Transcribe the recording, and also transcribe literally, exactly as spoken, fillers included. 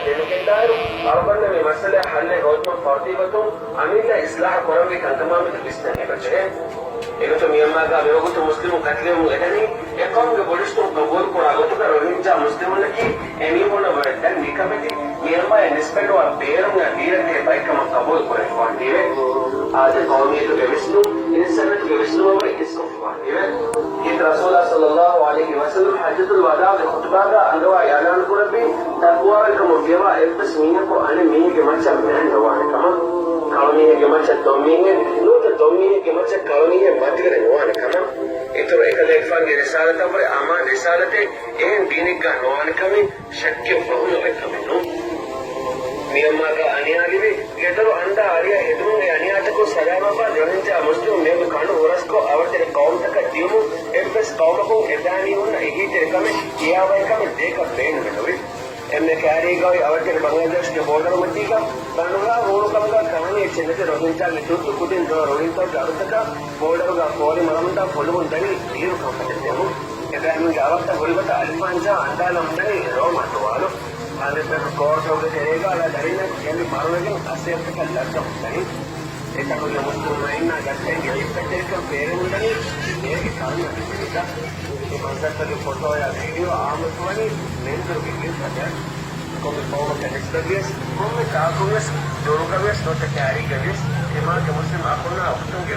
ދެނެގެންދާއިރު، އަޅުގަނޑަށް މި މައްސަލައާ ޙައްލެއް ހޯދުމަށް ފަރުދީ ގޮތުން އަމިއްލަ އިޞްލާޙު ކުރަންވީ ކަންކަމާމެދު ވިސްނަން އެބަޖެހޭ. އެގޮތުން މިޔަންމާގާ މިވަގުތު މުސްލިމުން ކަތިލެވެމުން އެދަނީ، އެ ޤައުމުގެ ބޮޑުސްތުން ޤަބޫލުކުރާ ގޮތުގަ ރޮހިންޖާ މުސްލިމުންނަކީ އެމީހުންނަށް ވުރެ ދެން ނިކަމެތި، މިޔަންމާއަށް ނިސްބަތްނުވާ ބޭރުންނާ ވީރަތެރި ބައެއްކަމަށް ޤަބޫލު ކުރެވިފަވަނީވެ. އާދެ، ޤައުމިއްޔަތުގެ ވިސްނުން އިންސާނިއްޔަތުގެ ވިސްނުމަށް ވުރެ އިސްކޮށްފަވަނީވެ. އެއީ ރަސޫލާ ޞައްލައްލާހު ޢަލައިހި ވަސައްލަމް ޙައްޖަތުލް ވަދާޢުގެ ޚުޠުބާގާ އަންގަވާ އިޢުލާނު ކުރެއްވި، ތަޤްވާވެރި ކަމުން ފިޔަވާ އެއްވެސް މީހަކު އަނެއް މީހެއްގެ މައްޗަށް މެނެއް ނުވާނެ ކަމަށް، ކަޅު މީހެއްގެ މައްޗަށް ދޮންމީހެއް ނުވަތަ ދޮންމީހެއްގެ މައްޗަށް ކަޅު މީހެއް މަތިވެރި ނުވާނެ ކަމަށް، އިތުރު އެކަލޭގެފާންގެ ރިސާލަތަށްވުރެ އަމާން ރިސާލަތެއް އެހެން ދީނެއްގާ ނުވާނެ ކަމެއް ޝައްކެއް ފަހުން އޮތް ކަމެއް ނޫން. މިޔަންމާގާ އަނިޔާ ލިބި، ގެދޮރު އަންދާ އަރިޔާ ހެދުމުން އެ އަނިޔާތަކުން ސަލާމަތްވާ ރޮހިންޖާ މުސްލިމު މީހުން ކަނޑު ހުރަސްކޮށް އަވަށްޓެރި ޤައުމުތަކަށް ދިޔުމުން އެއްވެސް ޤައުމަކުން އެ ބައިމީހުންނަށް އެހީތެރިކަމެއް ކިޔާ ބައެއްކަމެއް ދޭކަށް ބޭނުމެއް ނުވި. އެންމެ ކައިރީގައި އަވަށްޓެރި ބަންގްލަދޭޝްގެ ބޯޑަރު މަތީގަ ބަނޑުހަރާ ހޫނުކަމުގަ ކަހަނީ އެއްޗެއް ނެތި ރޮހިންޖާގެ ތުއްތު ކުދިން ދޮރަށް ރުޅިންތޯއްޖެ އަޑުތަކާ ބޯޑަރުގަ ފޯރި މަރަމުންދާ ފޮލުވުން ދަނީ ބީރު ކަންފަތެއް ދެމުން. އެބައިމީހުންގެ އަވަށްތައް ހުރިގޮތަށް އަލިފާން ޖާ އަންދާލަމުންދަނީ ރޯމާ ތުވާލު. އަނދިރި ޕެޓްރޯލް ކޯޓް ރޯޑުގެ ތެރޭގަ އަޅާ ދަރިންނަކު ގެންދި މަރުވެގެން އަސޭފްތަކަށް ލައްދަމުންދަނީ. އެކަމުގެ މުސްލިމު މައިންނާ ގައްޗައިގެ އިއްޒަތްތެރިކަން ބޭރެވުންދަނީ އޭގެ ކަރުނަ މިސްކިތްތައް. މި މަންޒަރުތަކުގެ ފޮޓޯއާ ވީޑިއޯ އާމުތުވަނީ މެންދުރުގެ އިރުތަކަށް. ކޮންމެ ޤައުމަކަށް ނިސްބަތްވިޔަސް، ކޮންމެ ތާކުންވެސް، ދޮރުގަވިޔަސް ނުވަތަ ކައިރީގަވިޔަސް، ތިމާގެ މުސްލިމް އަޚުންނާ އުޚްތުންގެ